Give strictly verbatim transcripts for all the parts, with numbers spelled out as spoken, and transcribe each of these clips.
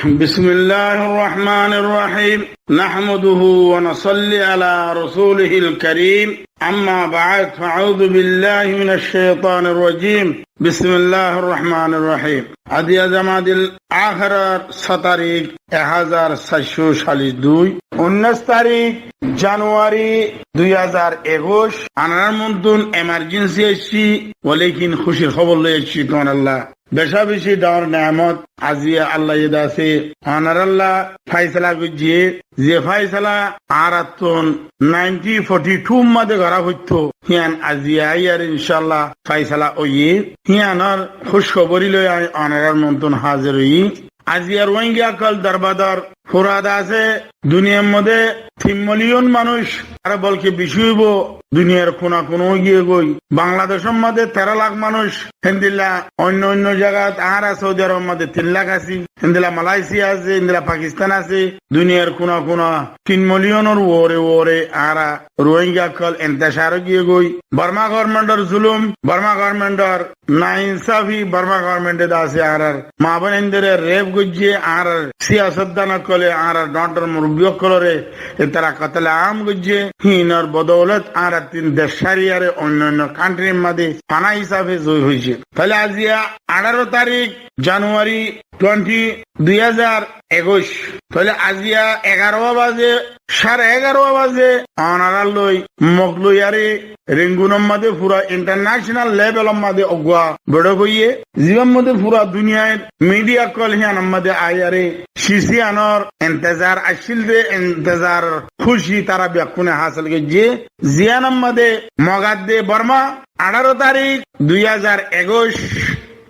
بسم الله الرحمن الرحيم. نحمده ونصلي على رسوله الكريم. أما بعد، فأعوذ بالله من الشيطان الرجيم. بسم الله الرحمن الرحيم. Aijja Jumadil Ahérar só tarík, ek házar saircó callic dui. Unnúic tarík Januwari dui házar ekuic. Añárar montún emarjensi aiccí, walakin kúcir hóbor loi aiccí tuáñralla. Beca beci dhoóñr neemot aijja Allaye de asé añáralla faisala goijjé, ze faisala añárattún nineteen forty two mazé gorá foittó, hían aijja aiyaré incállah faisala óiye. Híanor kúckoborí loi añí onárar montún házir óiyi. Aijja Ruáingga ókkol dorbador fura de asé, duniyar modé tin miliyón manúic, ar bolke beci óibo, duniyar kuna kuna ói giyé goi. Bangladecór modé teró lak manúic, héndilla oinno oinno zagat, añára Saudi Arobor modé tin lak así, héndilla Malaysia asé, héndilla Pakistan asé, duniyar kuna kuna tin miliyónor uore uore añára Ruáingga ókkol entecár ói giyé goi. Borma gobormentor zulum, Borma gobormentor nainsafi, Borma gobormente de asé añárar maa boinindóre rep goijjé, añárar siyasotdan ókkole, añárar dhoóñr dhoóñr murubbi ókkolore e tara kotole am goijjé, híinor bodoulot añárattún dec cári aré oinno oinno kantrir mazé fana hísafe zoi foijjé. Tóile aijja añçáro tarík Januwari twenty, dui házar ekuic. Tóile aijja egarowa bazé, cáre egarowa bazé, onárar loi, mok loi aré, Rengunor mazé fura international levelor mazé uggúa boiçók óiye, zibar mazé fura duniyair midiya ókkol híanor mazé aiyaré, ciciyanor entezar accíl de, entezar kúci tara bekkúne hásil goijjé, ziyanor mazé Mok adde Borma añçáro tarík dui házar ekuic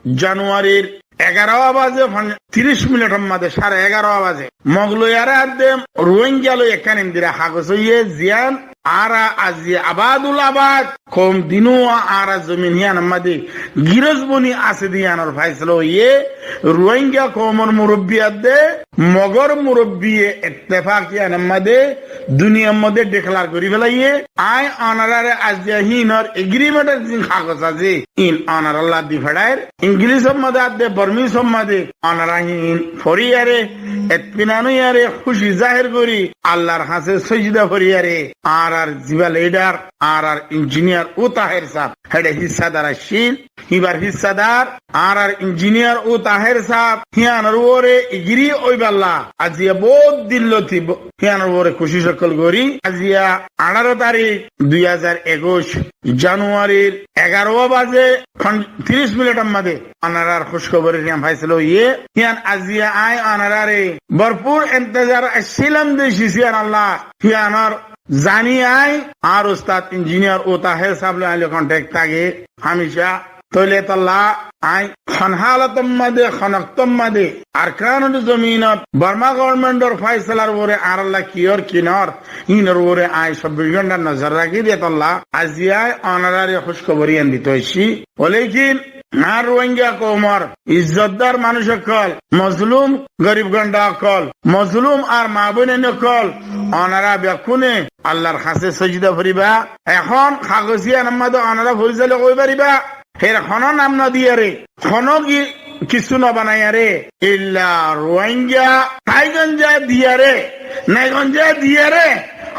Januwarir egarowa bazé fon-, tiríc minitor mazé, cáre egarowa bazé. Mok loi aré adde Ruáingga loi ekkán endilla hagos óiye, ziyán añára aijja abadul abad koum dinúa añára zomin híyanor mazé girós boni asé de yíanor faisala óiye, Ruáingga koumor murubbi adde Mogor murubbiye ettefak híyanor mazé duniyar mazé declare gorí félaiye. Añí onaráre aijja híinor agreement or zin hagos asé, íin onarálla di feçair. Ingilícor mazé adde, Bormísor mazé, onará híin foriyaré, etminan óiyaré, kúci zahér gorí, Allar hañsé sóijida foriyaré, añárar ziba lidar, añárar injiniyar U Taher sáb, héçe híssadar accíl, híbar híssadar, añárar injiniyar U Taher sáb, híyanor uore egri óiballa, aijja bout dilloti bo-, híyanor uore kucíc ókkol gorí, aijja añçáro tarík dui házar ekuic Januwarir egarowa bazé fon-, tiríc minitor mazé onarar kúckoborir híyan faisala óiye, híyan aijja añí onaráre borfur entezar accílam de ciciyanalla, híyanor zani añí, añár ustad injiniyar U Taher sáb loi añár kontek táke, hámica. Tóile etolla añí hon hálotor mazé, hon októr mazé, Arkanor zominot Borma gobormentor faisalar uore añáralla ki ór ki no ór, híinor uore añí sobbic gónta nozor rakí de etolla aijja añí onaráre kúckobor yían dito aiccí. Walakin añár Ruáingga koumor izzotdar manúic ókkol, mozlum gorib gonda ókkol, mozlum ar maa boinain ókkol, onará bekkúne Allar hañsé sóijida foribá. Ehón hagos híyanor mazé onará fori sailé hoi faribá, hér honó nam no diyaré, honó ki-, kissú no banaiyaré, illa Ruáingga Taigonja diyaré, Naigonja diyaré,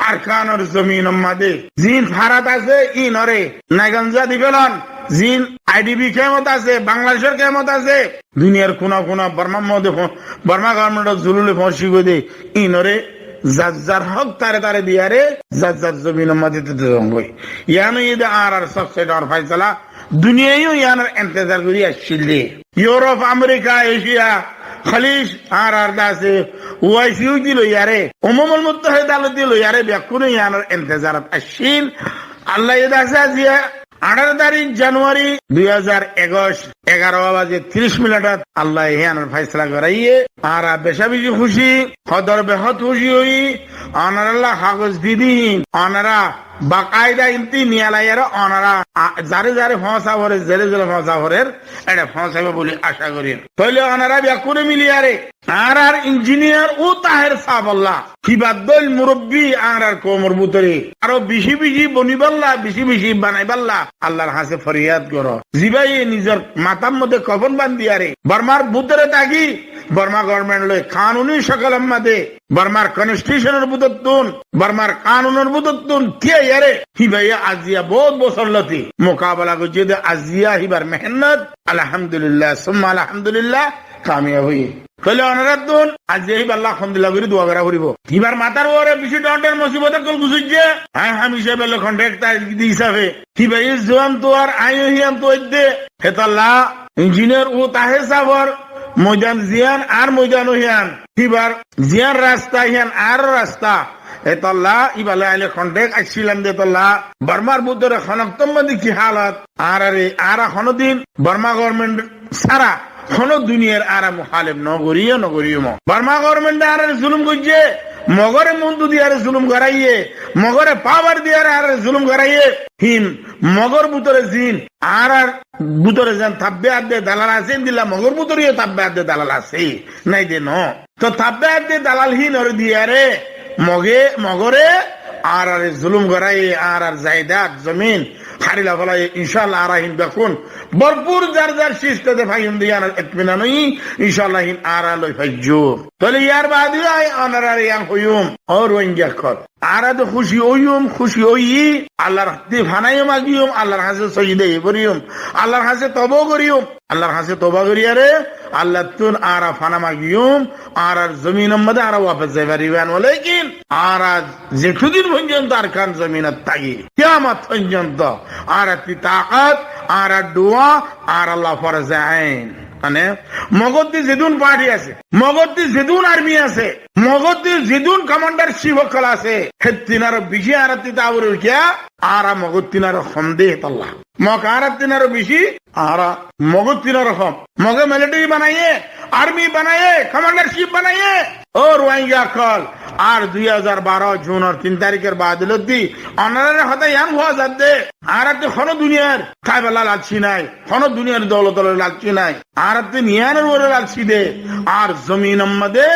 Arkanor zominor mazé zin farat asé, íinoré Naigonja di félon, zin I D P kemot asé, Bangladecor kemot asé, duniyar kuna kuna Bormar modé fo-, Borma gobormentor zulule foñsi goi de, íinoré zar zar hók tare tare diyaré, zar zar zominor mazé dito zongoi. Yían óiye de añárar sóbse dhoóñr faisala, duniyaiyo yíanor entezar gorí accíl de. Yurop, Amerika, Ecia, Khalij, añárar de asé, O I C loi aré, Umamul Muttahida loi aré, bekkúne yíanor entezarot accíl. Allaye de asé aijja añçáro tarík Januwari dui házar ekuic, egarowa bazé tiríc minitot Allaye híyanor faisala goráiye. Añára beca beci kúci, hódor behód kúci óiyi, onarálla hagos di din, onará bakaida inti niyalaiyaré onará, a, zare zare foñsa forer, zere zere foñsa forer, eçe foñsaibo buli aca gorir. Tóile onará bekkúne miliyaré añárar injiniyar U Taher sábolla, híba dóil murubbi añárar koumor bútore, aró beci beci bonibálla, beci beci banaibálla, Allar hañsé foriyad goró. Zibáye nizor matár modé kofón bandiyaré Bormar bútore táki, Borma gorment loi kanuni sokolor modé, Bormar konstitiusonor bútottún, Bormar kanunor bútottún tíyaiyaré, híbaye aziya bout bosór lóti mukabela goijjé dé, aziya híbar mehénnot, alhamdulillah, summa alhamdulillah, kamiyab óiye. Tóile onoráttun aijja híballa hondilla gorí dua gorá foribó. Híbar matár uore bicí dhoóñr dhoóñr musibot ókkol guzóijje. Añí hámica híbar loi konthek táki dé hísafe. Híbaye zuwan tuwar, añíyo híyan tuwaidde. Hétolla injiniyar U Taher sáfor moidan ziyán, añár moidan ó híyan. Híbar ziyán rasta híyan añáró rasta. Hétolla híbar loi añí loi konthek accílam dé hétolla. Bormar bútore honó októr modé ki hálot, añárare, añára honódin Borma gorment sára honó duniyar añára muhálef nogoríyo, nogoríyum. Borma gormente añárare zulum goijjé, Mogore muntu diyaré zulum goráiye, Mogore pawar diyaré añárare zulum goráiye, hín Mogor bútore zin, añárar bútore zin tabbe adde dalal asé, endilla Mogor bútoreyó tabbe adde dalal asé, nái dé noó. Toh tabbe adde dalal híinore diyaré, Moge, Mogore añárare zulum goráiye, añárar zaidat, zomin, hári loi félaiye, incállah añára hín bekkún borfur zar zar cíz táte faiyum dé yíanor etminan óiyi, incállah hín añára loi faijjum. Tóile yar baade añí onoráre yián hoiyum, ó Ruáingga ókkol, añára toh kúci óiyum, kúci óiyi, Allar hañsé fana magiyum, Allar hañsé sojida ói foriyum, Allar hañsé toba goríyum, Allar hañsé toba goríyaré, Allattún añára fana magiyum, añárar zominor modé añára wafes zai faribán. Walakin añára zetodin foijjonto Arkan zominot táki, kiyamot foijjonto añárattú takot, añárar duwa, añárar loi forze ain. Mane, Mogottú zedún parti asé, Mogottú zedún armi asé, Mogottú zedún komandarcip ókkol asé, héttinnaró bicí añárattú táa foribó kiyá, añára Mogottú añára hom dé hétolla. Mog añárattú añára bicí, añára Mogottú añára hom. Moge militeri banaiye, armi banaiye, komandarcip banaiye. Ó Ruáingga ókkol, ar dui házar baró junor tin tarikor baade lóti onoráre hotá yián hoó zadde, añárattú honó duniyar táibolla lalci nái, honó duniyar doulotoloi lalci nái, añárattú yiánor uore lalci dé, ar zominor modé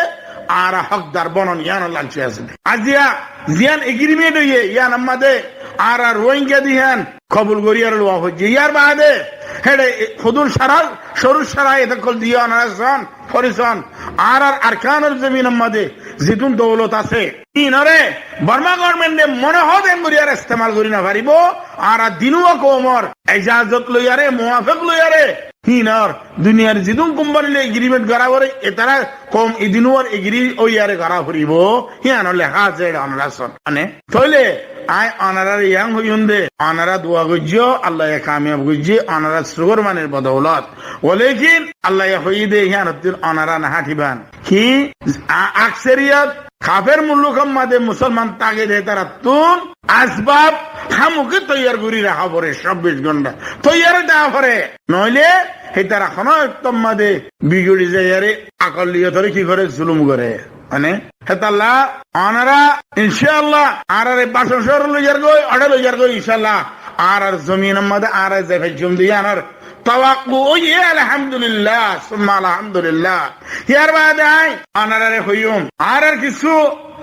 añára hókdar bonon yiánor lalci asé dé. Aijja ziyán egrimint óiye, yíanor modé añára Ruáingga dé yián kobul goríyaré luwa foijjé. Yar baade héçe hodún sára, córut sára, etókkol diyé onorá són, fori són, añárar Arkanor zominor modé zedún doulot asé, híinore Borma gormente mone hoó dé en goríyaré estemal gorí nofaribó, añára dinuwa koumor ejazot loiyaré, muwafek loiyaré, híinor duniyar zedún kumpani loi egrimint gorá foré, etará koum edin uore egri óiyaré gorá foribó, híyanor leháze onorá són. Mane, tóile añí onoráre yián hoiyum dé, onorá duwa goijjó, Allaye kamiyab goijjé, onorár sugor manir bodoulot. Walakin Allaye hoiyé dé, híyanottún onorá no háñthibán. Ki, a-, akseriyot kafer mulukor modé musolman táke dé, hétarattún asbab hámuke toiyar gorí raká foré, sobbic gonthá toiyar táa foré. Noóile hétara honó októr modé bigori zaiyaré akolliyotoré ki goré, zulum goré. Mane, hétolla onorá incállah añárare bacon cóorot loizar goi, óre loizar goi incállah, añárar zominor modé añára zai faijjum dé yíanor towakku óiye, alhamdulillah, summa alhamdulillah. Yar baade añí onoráre hoiyum, añárar kissú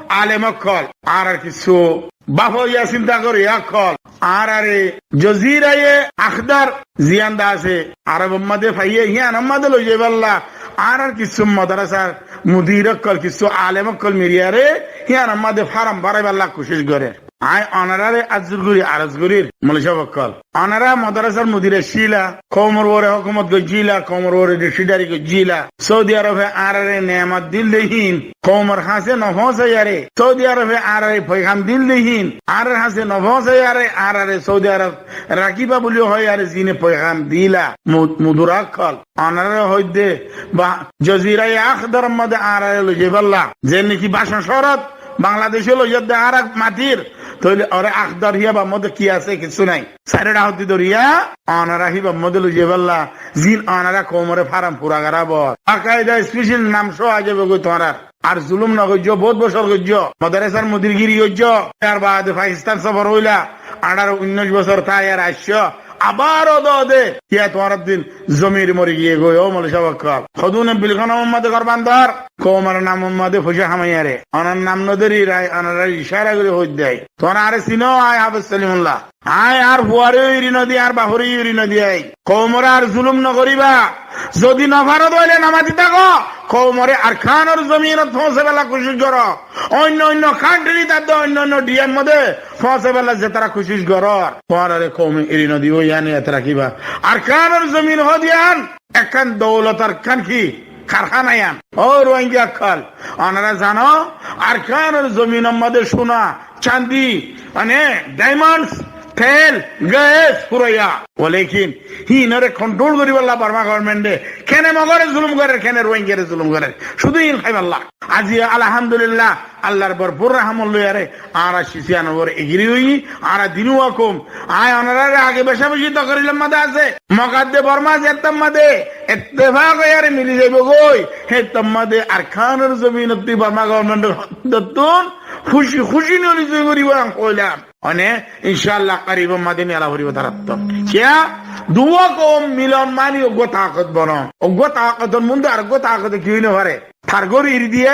alem ókkol, añárar kissú báfoya sinta goróya ókkol, añáráre Joziraye Akhdar ziyán dé asé, Arobor modé faiyé, híyanor modé loizaibálla, añárar kissú modarasar mudir ókkol, kissú alem ókkol miliyaré, híyanor modé faram baraibálla kucíc gorér. Añí onoráre azzur gorí aroz gorír, moloi sáb ókkol. Onorá modarasar mudir accíla, koumor uore hókumot goijjíla, koumor uore dicthidhari goijjíla. Saudi Arobe añáráre neemot dil dé híin koumor hañsé nofóñsaiyaré, Saudi Arobe añáráre foigam dil dé híin añárar hañsé nofóñsaiyaré, añáráre Saudi Arob rakíba buli hoiyaré zine foigam dila, mu-, mudur ókkol. Onoráre hoiddé, ba, Joziraye Akhdar modé añáráre loizaibálla, zenne ki bacon cóorot Bangladece loizar dé añára matir, tóile óre Akhdar híyabar modé ki asé, kissú nái. Sairó dhak hoddí doriya, onorá híbar modé loizaibálla, zin onorá koumoré faram fura gorá bor. Bakaida special nam só aizabói tuáñrar. Ar zulum nogoijjó, bout bosór goijjó. Modarasar mudirgiri goijjó. Yar baade Pakistan sofor óila, añçáro uinnoic bosór táiyaré aiccó. Abar ó dóde, yá tuáñrar din zomir mori giyé goi, ó moloi sáb ókkol. Hodúne bilkónor modé gór bandor, koumor namor modé foicá hamaiyaré. Onor nam nodóri rai, onorá icára gorí hoiddé. Tuáñra añáre sinó, añí Háfez Solimullah. Aññí añár fuareyó eri nodi, añár baforeyó eri nodi. Aññí koumoré ar zulum nogoríba. Zodi nofaró de óile nomati táko, koumoré Arkanor zominot foóñsaibálla kucíc goró. Oinno oinno kantri tadde oinno oinno diyar modé foóñsaibálla zetará kucíc gorór, tuáñraré koume eri nodibó, yián yad rakíba. Arkanor zomin hoóde yián ekkán doulotor ekkán ki karhána yián. Ó Ruáingga ókkol, onorá zano, Arkanor zominor modé cúna, candi, mane diamonds, tel, gas, furaiya. Walakin híinoré kontrol goríballa Borma gobornmente kene Mogoré zulum gorér, kene Ruáinggare zulum gorér, cúdu híin háiballa. Aziya alhamdulillah, Allar borfur rahmot loiyaré añára ciciyanor uore egiri óiyi, añára dinuwa koum. Aññí onoráre age becabeci tokorilor modé asé. Mog adde Borma zettór modé ettefak óiyaré mili zaibogói, héttór modé Arkanor zominottú Borma gobornmentor hoddóttun kúci kúci noli zoi goríbo aññí hoilam. Mane, incállah, karibor modé nela foribó taráttu. Kiyá? Duwa koum milon mani uggúa takot bonon. Uggúa takotor muúntu areggúa takote ki ói nofaré? Tar gór eri diyé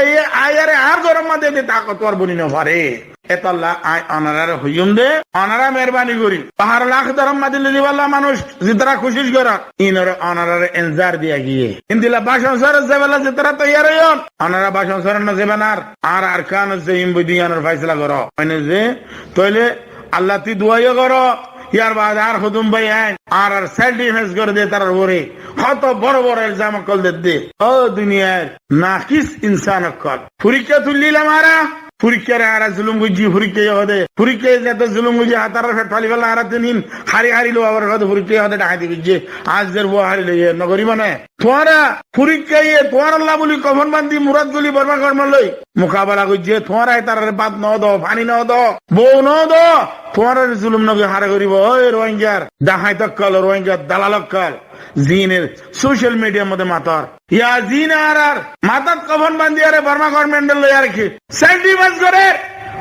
aiyaré añár góror modé de takotwar boni nofaré. Étolla aññí onoráre hoiyúm de, onorá meherbani gorí Baharul Akdoror modé loi zaibolla manúic zetará kucíc goron, iínoré onoráre enzar diya giyé. Endilla Bacon sóorot zaibolla zetará toiyar óiyon, onorá Bacon sóorot nozaiban ar, añára Arkanot zaiyum buli yiánor faisala goró. Mane ze, tóile Allattú duwa yó goró, yar baade añár hodún bái ain, añárar self defense goré de tarár uore. Hoto boro boro elzam ókkol dedde. Ó duniyair nakis insán ókkol. Forikká tuillílam añára, forikkáre añára zulum goijjí, forikkáye hoóde, forikkáye zeto zulum goijjé, hatarar fet fali fela añárattún híin hári hári lowa foré hoóde, forikkáye hoóde dhahaiti goijjé, añár zír fua hári loiyé, nogoríba né? Tuáñra forikkáye tuáñralla buli kofon bandi murat goli Borma gobornment loi mukabela goijjé, tuáñra ítararé bát no do, faní no do, bou no do, tuáñraré zulum no gorí hare goríbo? Ói Ruáinggar dahait ókkol, Ruáinggar dalal ókkol, ziíne social mediar modé mator, ya ziíne añárar matát kofon bandiyaré Borma gobornmentor loi ar ki self defense gorér,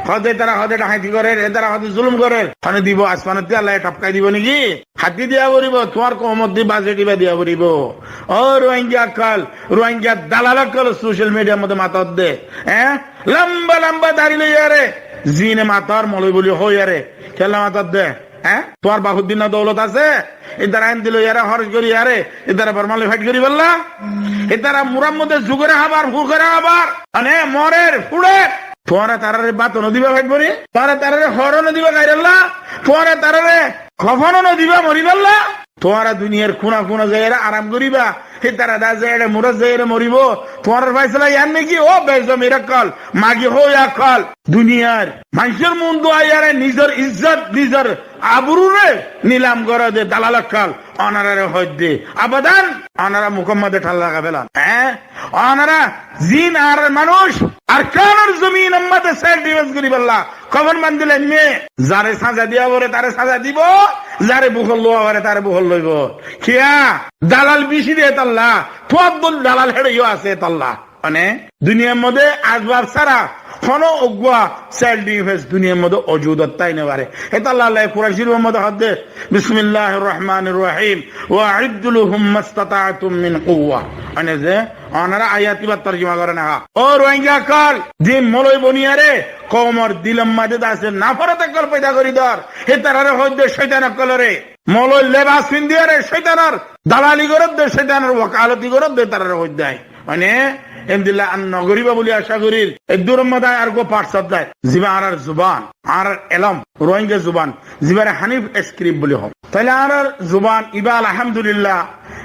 hoóde ítara hoóde dhahaiti gorér, ítara hoóde zulum gorér, hone dibo? Asmanottú Allaye thopkai dibo niki? Hatti diya foribó, tuáñr koumottú bajet iba diya foribó. Ó Ruáingga ókkol, Ruáingga dalal ókkol social mediar modé mator de, eé? Lamba lamba dari loiyaré, ziíne mator moloi buli hoiyaré, kiyólla mator de? Eé? Tuáñr bafor dina doulot asé? Ítara endi loiyaré hóros goríyaré, ítara Borma loi fait goríbolla? Ítara murar modé zugoré hábar, fukore hábar, mane morer, furer. Tuáñra tararé bát no diba fait bori? Tuáñra tararé hóro no diba háibolla? Tuáñra tararé kofon no diba moribólla? Tuáñra duniyair kuna kuna zaiyaré aram goríba, hítara dá zaiyaré murat zaiyaré moribó. Tuáñrar faisala yián niki? Ó bezamir ókkol, magi hóiya ókkol, duniyair maincór muúntu aiyaré nizor izzot, nizor abururé nilam goré de dalal ókkol, onoráre hoóidde, abadan, onorá mukór modé thalla lagai felan. Eé? Onorá ziín añárar manúic Arkanor zominor modé self defense goríbolla kofon bandi laimmé, zaré saza diya foré taré saza dibo, zaré bukot lowa foré taré bukot loibo. Kiyá? Dalal beci de étolla, tuáñr dóilla dalal héçe yó asé étolla. Mane duniyair modé asbab sára hono uggúa self defense duniyair modé ojudot tái no faré. Étolla Allaye Kuran Córif or modé hoódde, بسم الله الرحمن الرحيم. وأعدوا لهم ما استطعتم من قوة. Mane ze, onorá ayat ibar torjuma goró né há. Ó Ruáingga ókkol, ze moloi boniyaré koumor dilor modé de asé naforat ókkol foida gorí dor, hítararé hoóidde cóitan ókkoloré. Moloi lebas findiyaré cóitanor dalali goródde, cóitanor wokaloti goródde, tararé hoóidde. Mane endilla ar no goríba buli acá gorír. Eddur modé aññí ar uggúa part sódde, ziba añárar zuban, añárar elóm, Ruáingga zuban, zibare Hanif script buli hoó. Tóile añárar zuban iba alhamdulillah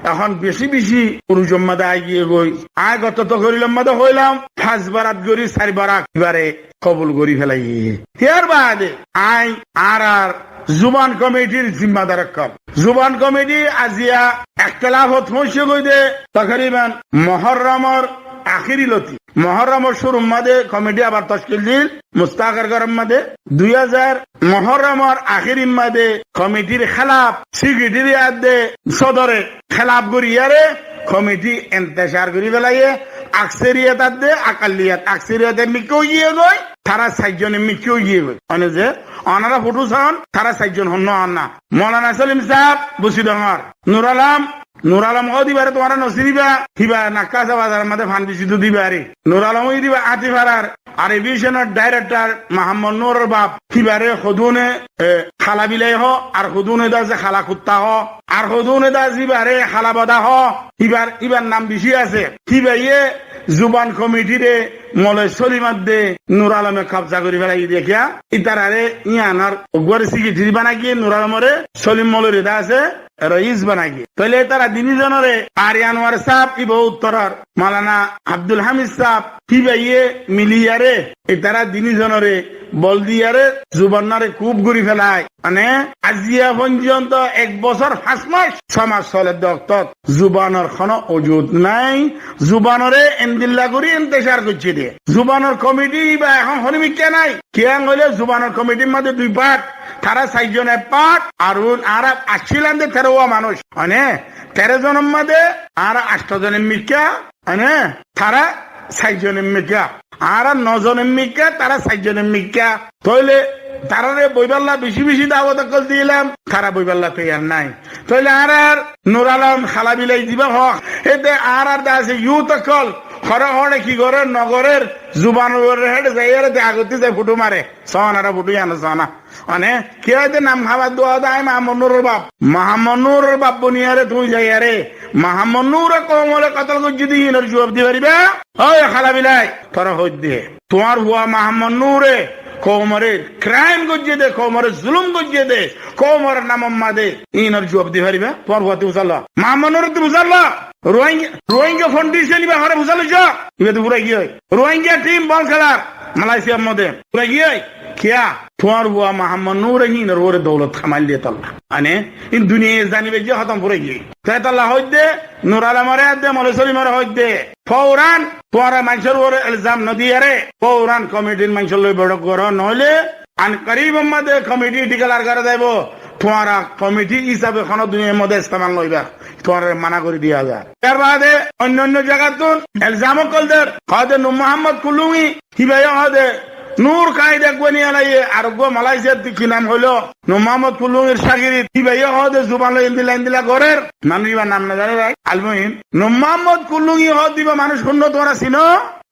ehón beci beci urujor modé aigiyé goi. Aññí goto tokorilor modé hoilam, fañs barat gorí sair barat ibare kobul gorí felaiyé. Yar baade aññí añárar zuban komitir zimmadar ókkol. Zuban komiti aziya ektelafot foóñsi goi de, tokoriban Mohorromor ahéri loti. Mohorromor cúrur modé komiti abar tockil dil, Mustakor góror modé. Dui házar Mohorromor ahérir modé komitir hélaf sekretari adde sodore hélaf goríyaré komiti entecar gorí felaiyé. Akseriyot adde akalliyot, akseriyot mikká óigiyé goi, tará sair zone mikká óigiyé goi. Mane ze Onora fotó son, tara sairzon honnúa onná. Molana Solim sáb, Busidongor. Nur Alom, Nur Alom hoó de íbaré tuáñra nosíniba, híba Nakkasa bazaror mazé fan beci dúde íbaré. Nur Alom hoó de íba Átifarar, ar e bíconor dairektor Mohammod Nuror baf, híbaré hodúne, e, hala bilai hoó, ar hodúne de asé hala kutta hoó, ar hodúne de asé íbaré hala boda hoó, híbar, híbar nam beci asé. Híbaye Zuban komitiré Moloi Solimor de Nur Alome kobza gorí félaiye de kiyá, ítararé yíanor uggwá sekretari banaiye, Nur Alomoré Solim Moloire de asé reis banaiye. Tóile ítara dinizonoré, Ari Anuar sáb íba uttoror, Molana Abdul Hamid sáb, híbaye miliyaré, ítara dinizonoré bol diyaré, Zubanoré kuf gorí félai. Mane, aijja foijjonto ek bosór fañs mac, só mac soler de októt Zubanor honó ujud nái. Zubanoré endilla gorí entecár goijjé de. Zubanor komiti íba ehón honó mikká nái. Kiyá hoilé Zubanor komitir mazé dui part, tara sairzon ek part, ar un añára accílam de teró manúic. Mane, teró zonor mazé añára ancto zone mikká, mane, tara sairzon mikká. Añára no zone mikká, tara sairzon mikká. Tóile tararé boibálla beci beci dawot okkol dilam, tara boibálla toiyar nái. Tóile añárar Nur Alom hala bilai diba hoó, ete añárar de asé yut okkol, hore hore ki gorer no gorer, Zubanor uore héçe zaiyaré de agottí zai fotó mare. Sónara fotó yían sóna. Mane, kiyá de nam hábar dua de añí Mohammod Nuror baf. Mohammod Nuror baf boniyaré tuñí zaiyaré Mohammod Nure koumoré kotol goijjé de hínor juab di fariba? Ói hala bilai, tora hoóidde. Tuáñr fua Mohammod Nure koumoré kraim goijjé de, koumoré zulum goijjé de, koumor namor mazé hínor juab di fariba? Tuáñr fuattú fusár lo. Mohammod Nurottú fusár lo. Rohingya, Rohingya Foundation íba horé fusár loiccó? Íba to furai giyói. Rohingya tim bol kelar Malaisiyar modé. Furai giyói. Kiyá? Tuáñr fua Mohammod Nure hínor uore doulot hamail de tolla. Mane, in duniyaye zani baijjé hótom furai giyói. Te tolla hoóidde, Nur Alomoré adde, Moloi Solimoré hoóidde. Fouran, tuáñra maincór uore elzam no diyaré, fouran komitir maincór loi boiçók goró, noóile an koribor modé komiti diklar gorá zaibo, tuáñra komiti hísabe honó duniyair modé estemal no óiba. Tuáñraré mana gorí diya zar. Yar baade oinno oinno zagattún elzam ókkol der. Hoó de Nur Muhammod Kullungi, híbaye hoó de Nur Kaida eggúa niyalaiyé, ar eggúa Malaisiyattú ki nam hoiló, Nur Muhammod Kullungir cágirit, híbaye hoó de Zuban loi endilla endilla gorér. Manúic íbar nam no zane bái. Almuhim, Nur Muhammod Kullungi hoó de íba manúic honnúa tuáñra sinó?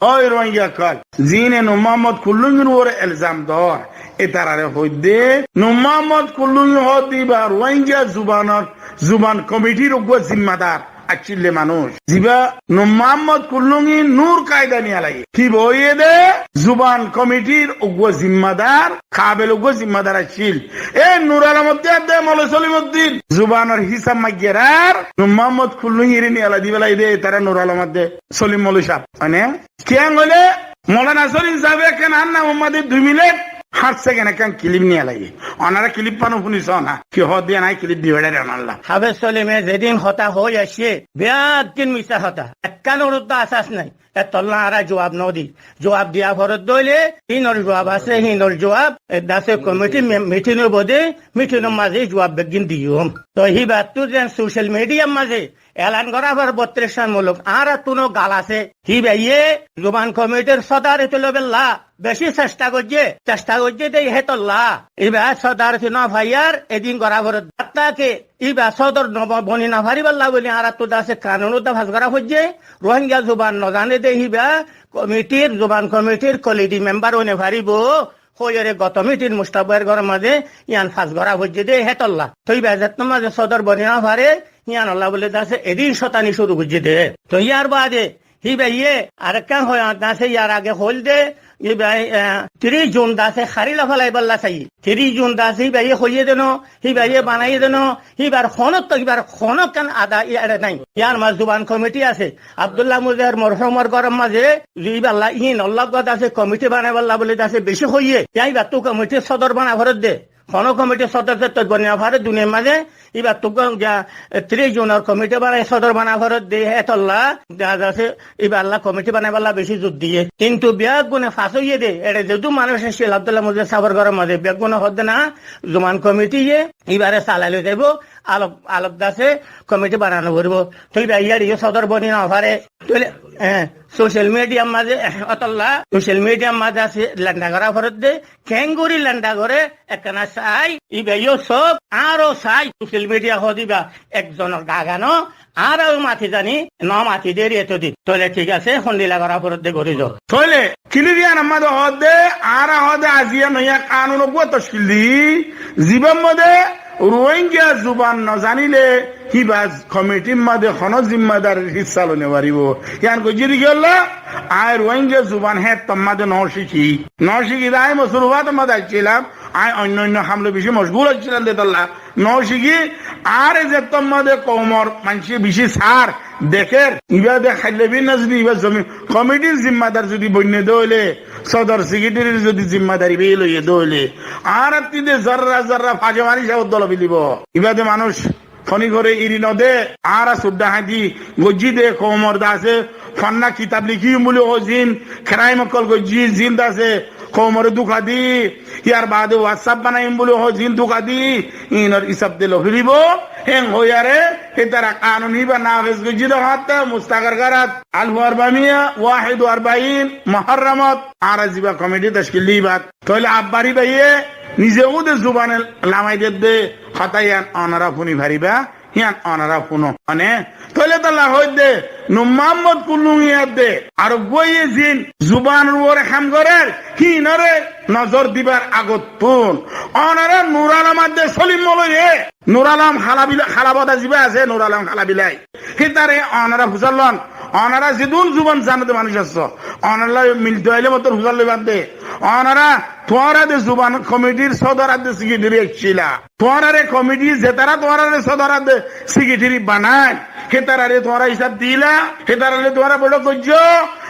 Ói Rohingya ókkol, ziíne Nur Muhammod Kullungir uore elzam dór, ítararé hoóidde, Nur Muhammod Kullungi hoó de íba Rohingya zubanor, zuban komitir uggúa zimmadar accíl de manúic. Ziba Nur Muhammod Kullungi Nur Kaida niyalaiyé, híba óiye de zuban komitir uggúa zimmadar, kabel uggúa zimmadar accíl. E Nur Alom adde adde Moloi Solim uddin zubanor hísab maiggerar, Nur Muhammod Kullungiré niyalai di félaiye de, tará Nur Alom adde Solim Moloi sáb. Mane, kiyá hoilé, Molana Solim sábe ekkán ar namor modé dui minit háñt sekend ekkán kilip niyalaiyé. Onora kilip fán fúnisó na? Ki hoó de aññí kilip di beçair onora. Háfez Solime zedin hotá hoói aiccé, beggín misá hotá. Ekkánor uddá asás nái. Etolla añára juab no di. Juab diya foredde óile, hínor juab asé, hínor juab, e dase komiti mi-, mitinor bode, mitinor mazé juab beggín diyum. Toi híbattú zen sosiyal midiyar mazé elan gorá for bottiríc san muluk, añárattúno gal asé. Híbaye zuban komitir sodoroti loibálla beci cesta goijjé, cesta goijjé de hétolla. Íba sodoroti no faiyar edin gorá foredde. Hatta ki íba sodor no bo-, boni no faribálla buli añárattú dase kanun uddá fas gorá foijjé. Rohingya zuban no zane de híba komitir, zuban komitir kolidi membar ói no faribó. Hoiyóre goto mitin Mustafa báir góror mazé yián fas gorá foijjé de hétolla. Toi íba zettót mazé sodor boni no fare, yiánolla buli dase edin cótani cúru goijjé de. Toi yar baade híbaye arekkán hoiyé dase yar age hoil de, íba, e, tiríc Jun dase hári loi felaibálla saiyé. Tiríc Jun dase híbaye hoiyé de no, híbaye banaiyé de no, híbar honóttu, híbar honókkán ada ere nái. Yar mazé zuban komiti asé. Abdulla Muzahir morhumor góror mazé, íballa, hínolla uggúa dase komiti banaibálla buli dase beci hoiyé. Yá íbattú komitir sodor bana foredde. Honó komitir sodor zettót boni no fare duniyar mazé, íbattú uggúa, e, tiríc Junor komiti banai sodor bana foredde, hétolla, dase, íballa komiti banaibálla beci zur diyé. Kintu beggúne fas óiye de, ere zedún manúic accíl Abdulla Muzahir sábor góror mazé, beggúne hoó de na, zuban komitiye, íbare salai loi zaibo, Alok, Alok dase komiti banano foribó. Toi íba yar yó sodor boni no fare. Tóile, e, social media mazé, e, ótolla, social media mazé asé lenda gorá foredde, keéngorí lenda goré, ekkán asé, ibá yó sób, añára sai, social media hoóde ibá ekzonor daga no, añára ó mati zani, no mati deri etodin. Tóile thík asé, hondilla gorá foredde gorí zo. Tóile, kilip iyan ammá de hoódde, añára hoóde aziya noiya kanun uggúa tockil di, zibár mazé Ruáingga zuban no zanile, híba komitir mazé honó zimmadarir hissá loi no faribó. Iyan goijjí de kiyólla, añí Ruáingga zuban héttor mazé no cíki. No cíki de añí mosurufator mazé accílam, añí oinno oinno ham loi bicí mocgul accílam de tolla. No cíki, añáre zettór mazé koumor maincé bicí sar dekér, ibá de háille bínna zodi ibá zomin komitir zimmadar zodi boinne de óile, sodor sekéretir zodi zimmadari ibá loiye de óile, añárattú de zorra zorra fañsé mari sab dolo felibo. Ibá de manúic honi goré iri no de, añára sudda hañdi goijjí de koumor de asé, fanna kitab likiyum buli hoó zin, kraim okkol goijjí zin de asé, koumoré duka di, yar baade WhatsApp banaiyum buli hoó zin duka di, inor isab de lofiribo, héen hoiyaré, ítara kanun híba nafes goijjí de hoótte, Mustaqar Garat, alf u arbamiya wahid u arbain Muharramot, añára ziba komiti tockil di íbat. Tóile abbar íbaye nize húde zubane lamai dedde hotá iyan onora fúni faribá, híyan onora fúno. Mane, tóile tolla hoóidde, Nur Muhammod Kullungi adde, ar uggúaye zin zubanor uore ham gorér, híinore nozor dibar agottún. Onora Nur Alom adde Solim Moloi re, Nur Alom Halabila, Halabada ziba asé, Nur Alom Halabilai. Hítare onora fusár lon, onora zedún zuban zane de manúic asó, onorlla milto aile mottor fusár loiban de, onora tuáñra de zuban komitir sodor adde sekéreteri accíla. Tuáñrare komiti zetará tuáñrare sodor adde sekéreteri banail, hétarare tuáñra isab dila, hétarare tuáñra boiçók goijjó,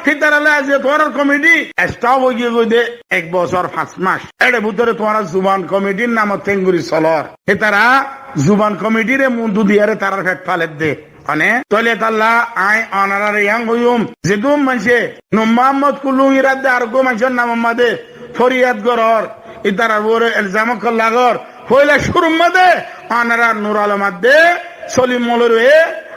hétarare aijja tuáñrar komiti estop ói giyé goi de ek bosór fañs mac. Ér bútore tuáñra zuban komitir namot keéngori solor. Hétara zuban komitire muntu diyaré tarar fet faledde. Mane, tóile tolla añí onorare yián hoiyum, zedún maincé Nur Muhammod Kullungir adde ar uggúa maincór namor mazé foriyad gorór, ítarar uore elzam okkol lagór, foila cúrur mazé onora Nur Alom adde Solim Moloi re,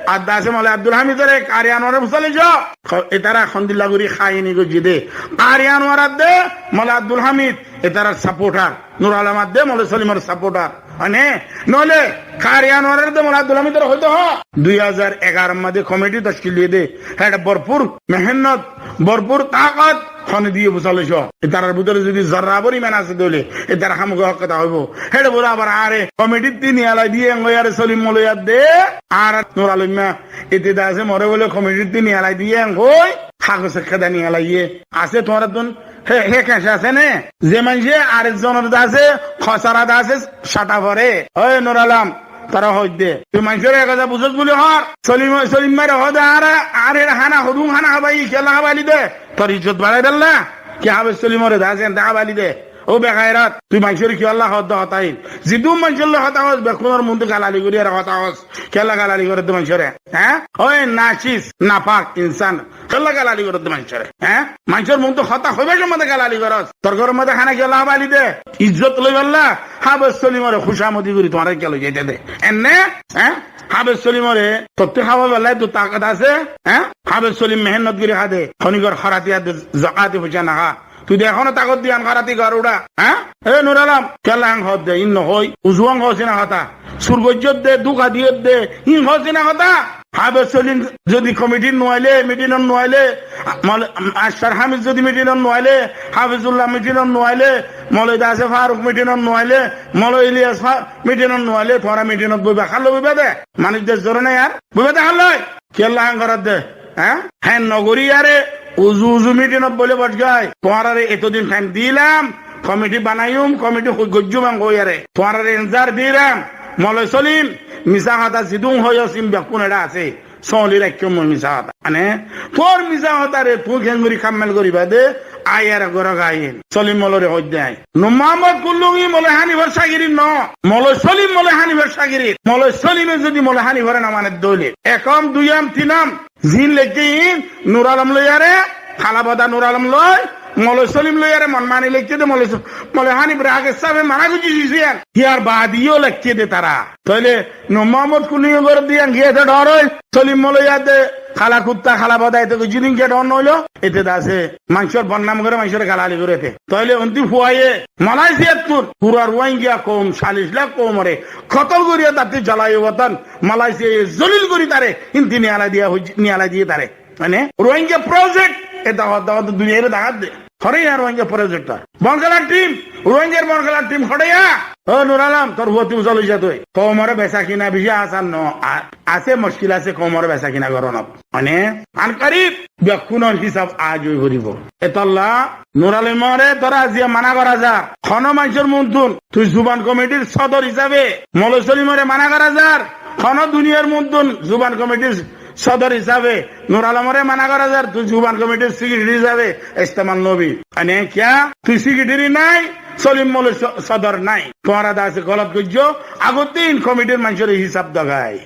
ar de asé Moloi Abdul Hamidore, Kari Anuare fusár loizo. Ítara hondilla gorí haini goijjé de. Kari Anuar adde Moloi Abdul Hamid, ítarar saportar. Nur Alom adde Moloi Solimor saportar. Mane, noóile Kari Anuar adde Moloi Abdul Hamidore hoito hoó. Dui házar egaror mazé komiti tockil diyé de. Héçe borpur mehénnot, borpur takot hone diyé fusár loizo. Ítarar bútore zodi zorra bori men asé de óile, ítara hámaka hók hotá hoibo. Héçe bóle abar añáre komitittú niyalai diyé, en hoiyaré Solim Moloi adde, añára Nur Alom ma, ite de asé more bóle komitittú niyalai diyé, en hoi, hagos ekkán de niyalaiyé. Asé tuáñrattún Hé, hé keñc asé né? Ze maincé arek zonor de asé, hosara de asé, cata fore. Ói Nur Alom, toré hoóidde. Tui maincóre ek hotá buzós buli hoór. Solim, Solim mare hoóde añára, añáre hána hodún hána hábaiyí, kiyólla hábaili de? Tor izzot baçaibálla? Ki Háfez Solimore de asé, ente hábaili de? Ó begairot, tui maincóre kiyólla hoódde hotá iín? Zedún maincór loi hotá hoós, bekkúnor muúntu galali gorí ar hotá hoós. Kiyólla galali gorédde maincóre? Há? Ói nacis, nafak insán. Kiyólla galali goródde maincóre? Há? Maincór muúntu hotá hoibár somot galali gorós. Tor góror mazé hána kiyólla hábaili de? Izzot loibálla Háfez Solimore kúcamodi gorí tuáñrare kiyólla loi zaite de? Enne? Há? Háfez Solimore tottú hábaibálla tu takot asé? Há? Háfez Solim mehénnot gorí há de. Honikor horati adde zokati foicá no há. Tui de ehóno takot diyan horati gor uçá. Há? E Nur Alom, kiyólla en hoódde, in no hoi. Uzu en hoósi na hotá. Sur goijjódde, dúka diyódde, in hoósi na hotá. Háfez Solim zodi komitit no aile, mitinot no aile, Mol-, Ashar Hamid zodi mitinot no aile, Hafizullah mitinot no aile, Moloi de asé Faruk mitinot no aile, Moloi Iliyas Fa-, mitinot no aile, tuáñra mitinot boiba, hálla boiba de. Manúic de zore nai ar, boiba de hálla. Kiyólla hén goródde? Há? Hén nogorí yáre uzu uzu mitinot boile boc goi. Tuáñrare etodin thaim dilam, komiti banaiyum, komiti hoi goijjum hén goiyáre. Tuáñrare enzar dilam, Moloi Solim, misá hotá zidún hoiyós in bekkún eçé asé. Sóli raikkóm mui misá hotá. Mane, tuáñr misá hotáre tuñí keéngorí kammel goríba de, aiyáre goró gaiyén. Solim Molore hoiddé aññí. Nur Muhammod Kullungi Moloi Hanifar sagirit no. Moloi Solim Moloi Hanifar sagirit. Moloi Solime zodi Moloi Hanifare no mane dóile. Ekom, duiyam, tinam. Zin lekké in Nur Alom loiyaré, Halabada Nur Alom loi, Moloi Solim loiyaré monmani leikké de, Moloi So-, Moloi Hanif Rager sábe mana goijjé siyan. Hiyar baade yó leikké de tará. Tóile Nur Muhammod Kuni goré de yián giyé de dhor óil. Solim Moloi yá de hala kutta, hala boda ete goijjé de giyé dhor noóilo. Ete de asé, maincór bodnam goré, maincóre galali goré ete. Tóile undi fuaye Malaisiyattún fura Ruáingga koum, callic lak koumoré kotol gorí tattú jalaiye watan, Malaisiyaye zolil gorí taré, hín di niyalai diya hoic-, niyalai diye taré. Mane, Rohingya project, eta hoó, eta hoó, duniyare dahá de. Hoçé yá Rohingya project hoó. Bol khelar team, Rohingyar bol khelar team hoçé yá? Ó Nur Alam, tor fua tui uzal ói za tui. Koumore besa kina beci asan no, a-, asé muckil asé koumore besa kina goronot. Mane, ankarib bekkúnor hísab aáj ói foribo. Etolla Nur Alamore tora aziya mana gora zar. Hono maincór muntun, tui zuban komitir sodor hísabe, Moloi Solimore mana gora zar. Hono duniyar muntun zuban komitir sodor hísabe Nur Alamore mana gora zar, tui zuban komitir sekretari hísabe estemal nobi. Mane kiyá? Tui sekretari nai, Solim Moloi so-, sodor nai. Tuáñra de asé golot goijjó, agottún komitir maincóre hísab dogai.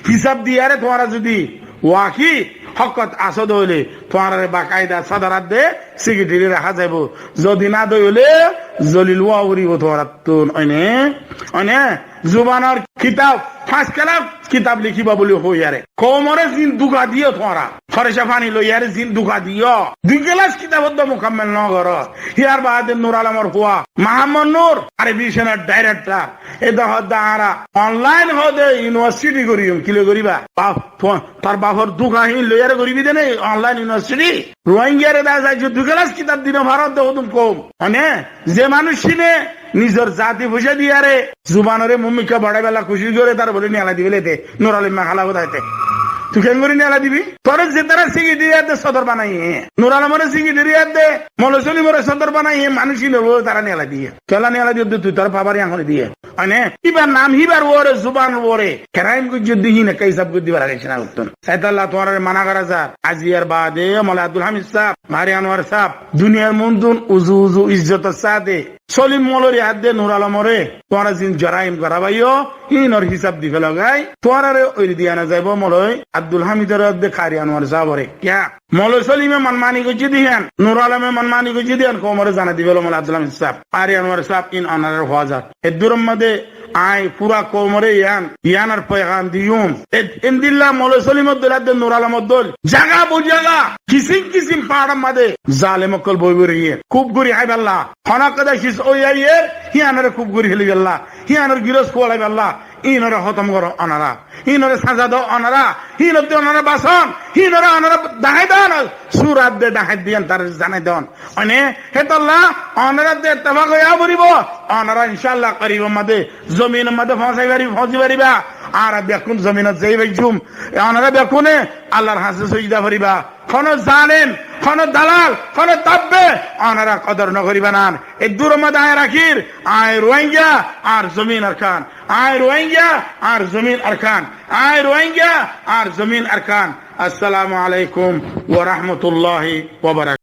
Hísab diyaré tuáñra zodi waki hókot asó de óile, tuáñrare bakaida sodor adde sekretari raká zaibo. Zodi no de óile, zolil ówa foribo tuáñrattún. Óine? Óine? Zubanor kitab, fañs kelas kitab likiba buli hoiyaré. Koumore zin duka diyo tuáñra. Horeca fani loiyaré zin duka diyo. Dui kelas kitab oddo mukammel no goro. Hiyar baade Nur Alamor fua, Muhammad Nur, Arebi Vision or director. Ede hoó de añára online hoó de university goijjum, kile goriba? Baf, tuá-, tor bafor duka hín loiyaré goribi de né online university? Rohingyare de asé dui kelas kitab di no faro de hodún koum. Mane, ze manúic híne nizor zati foicá diyaré zubanore muúmikká boçaibálla kucíc goré, tar bóli niyalai dibe lete, Nur Alam hala hoó de. Tui keéngori niyalai dibi? Tore ze tará sekretari adde sodor banaiye, Nur Alamore sekretari adde, Moloi Solimore sodor banaiye, manúic hín óile tará niyalai diye. Kiyólla niyalai diye de tui tar bafor yián hone diye. Mane, íbar nam híbar uore, zuban uore, crime goijjé de hín ekká hísab goijjé de bara geiccé na gottón. Etolla tuáñrare mana gora zar. Aziyar baade Moloi Abdul Hamid sáb, Qari Anwar sáb, duniyar muntun uzu uzu izzotor sáte Solim Moloir adde Nur Alamore tuáñra zin joraim gora faiyo, hínor hísab di felogói, tuáñrare óile diya no zaibo Moloi Abdul Hamidor adde Qari Anwar sábore. Kiyá? Moloi Solime manmani goijjé de yián, Nur Alame manmani goijjé de yián, koumore zanai di felo Moloi Abdul Hamid sáb, Qari Anwar sáb, hín onorar fua zar. Eddurór modé añí fura koumore yián, yiánor foigam diyum. E-, endilla Moloi Solimor dóil adde Nur Alamor dóil, zaga bozaga, kisim kisim fañçor modé zalem ókkol boi boi roiyé, kuf gori háiballa. Honó ekkán cis ói aiyér, híyanore kuf gori félaibolla, híyanor giros kuwalaiballa, hínore hótom goró onora. Hínore saza do onora, hínottú onora bason, hínore onora dahái don, surat de dahái diyan tarare zanai don. Mane, hétolla onora de ettefak óiya foribo, onora incállah koribor modé zominor modé foóñsai fari-, foóñsi fariba, añára bekkún zominot zai faijjum, onora bekkúne Allar hañsé sóijda foriba. Hono zalem, hono dalal, hono tabbe, onora kodor no goriba nan. Eddurór modé añí rakír, añí Rohingya, añár zomin Arkan. Añí Rohingya, añár zomin Arkan. Añí Rohingya, añár zomin Arkan. Assalamu alaikum wa rahmatullahi wa barakatuhu.